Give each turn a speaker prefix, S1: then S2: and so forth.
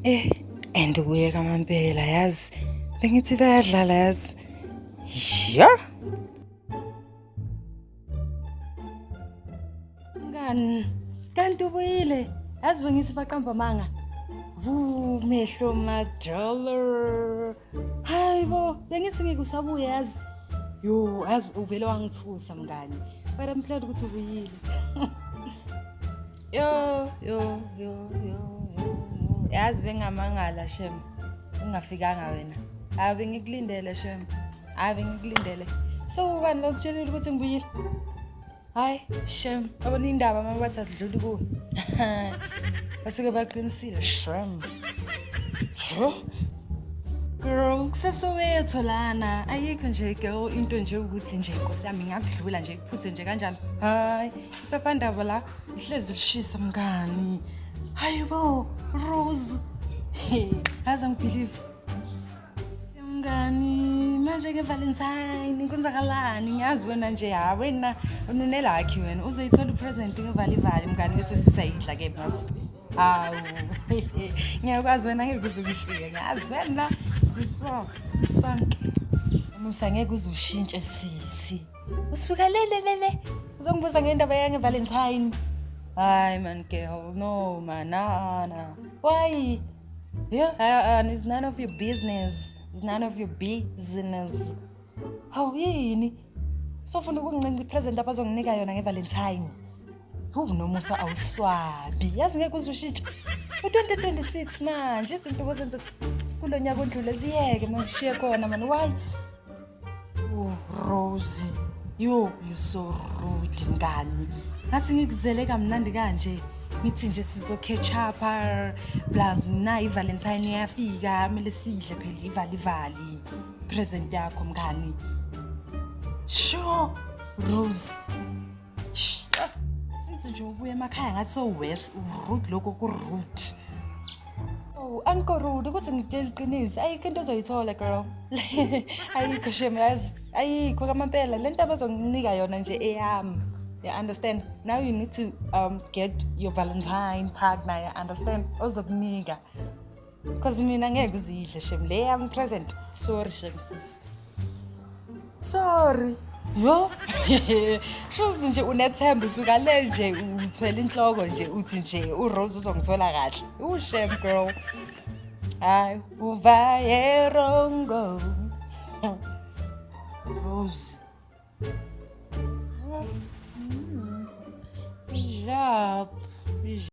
S1: Eh, and ubuye kamampela yazi. Bengithi bayadlala yazi. Ya. Mngani, kanti ubuyile. Yazi bengithi baqamba amanga. Wu mehlo madala. Hayi bo, bengithi ngeke usabuya yazi. Yo, yazi uvele wangithusa mngani. But I'm glad ukuthi ubuyile. Yo, yo, yo, yo, yo, yo. Yazi bengamangala shem. Ungafikanga wena. Hayi bengikulindele shem. Hayi bengikulindele. So ubani lokutshelile ukuthi ngibuyile? Hayi shem, yabona indaba uma bathi asidluli kuwe. Basuke baqinisile shem. Sho. Girl, kuseSoweto lana. Ayikho nje girl into nje ukuthi nje Nkosi yami ngakudlula nje kuphuthe nje kanjalo. Hayi, iphephandaba la lihlezi lishisa mngani. Hayi bo, Rose. Hey, yazi angibelieve. Mngani, manje ke Valentine kwenzakalani? Ngiyazi wena nje ha wena unelakhi wena uzoyithola ipresent ngevalivali mngani bese sisayidla ke bas. Hawu. Ngiyakwazi wena ngeke uze ukushiye. Ngiyazi wena siso sonke. Umusa ngeke uze ushintshe sisi. Usuka le le le le. Uzongibuza ngendaba yange Valentine. Hayi man girl, no man, nah, nah. Why? Yeah, and it's none of your business. It's none of your business. Hawu yini? Sofuna ukungincenga ipresent abazonginika yona ngeValentine. Hawu nomusa awuswabi. Yazi ngeke uze ushintshe. U-2026 manje izinto ozenza kulo nyaka ondlule ziyeke manje shiye khona man. Why? Oh, Rosie. Yo, you so rude mngani. Ngathi ngikuzele kamnandi kanje. Ngithi nje sizo catch up plus na iValentine iyafika, kumele sidle phela ivalivali. Present yakho mngani. Sure, Rose. Since nje ubuya emakhaya ngathi so worse, rude lokho ku rude. Oh, angikho rude ukuthi ngikutshela iqiniso. Ayikho into ozoyithola girl. Ayikho shem yazi. Ayikho kamampela le nto abazonginika yona nje eyami. You understand? Now you need to get your Valentine partner, you understand? Ozokunika. Because mina ngeke uzidle shem le yami present. Sorry shem sis. Sorry. Yo. Shuthi nje unethemba usuka le nje uthwele inhloko nje uthi nje uRose uzongithola kahle. Ushem girl. Hayi uvaye rongo. Rose. Jap.